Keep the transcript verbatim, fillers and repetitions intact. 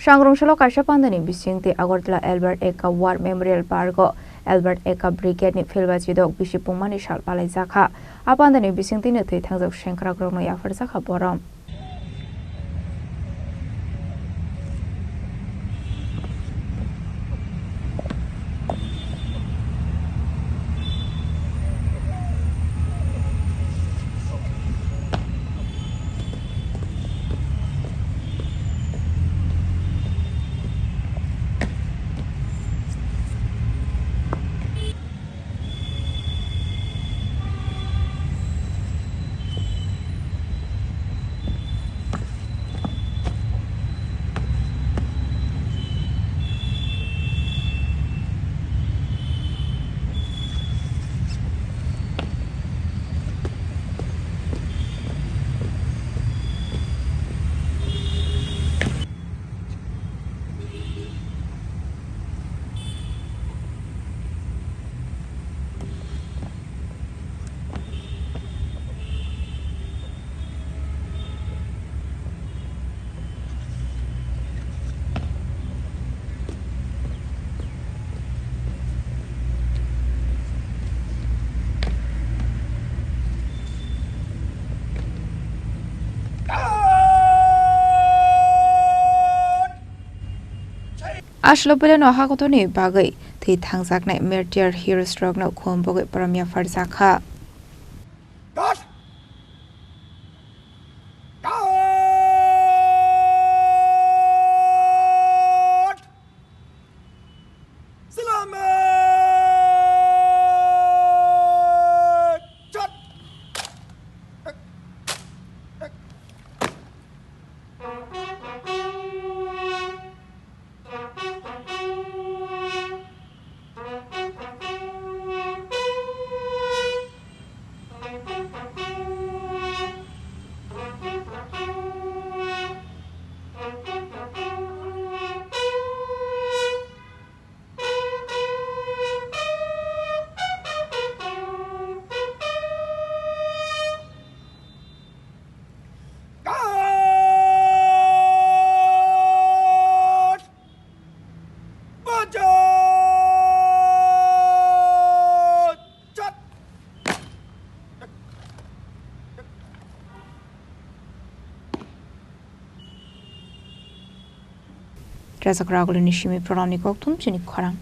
Sangrong salo kaisa pandani bisingtwi Agartala Albert Ekka War Memorial Park o Albert Ekka Brigade ni philba chidok bisi pungmani sal palaijakha. A pandani bisingtwi no thwi thangjak sengkrakrokno yapharjakha borom. Aslo beleno hakotorni bagwi thwi thangjaknai martyr heroes rokno khum bogwi borom yapharjakha. Rajak Ragulini simi Pranamni kokthum chini khorang.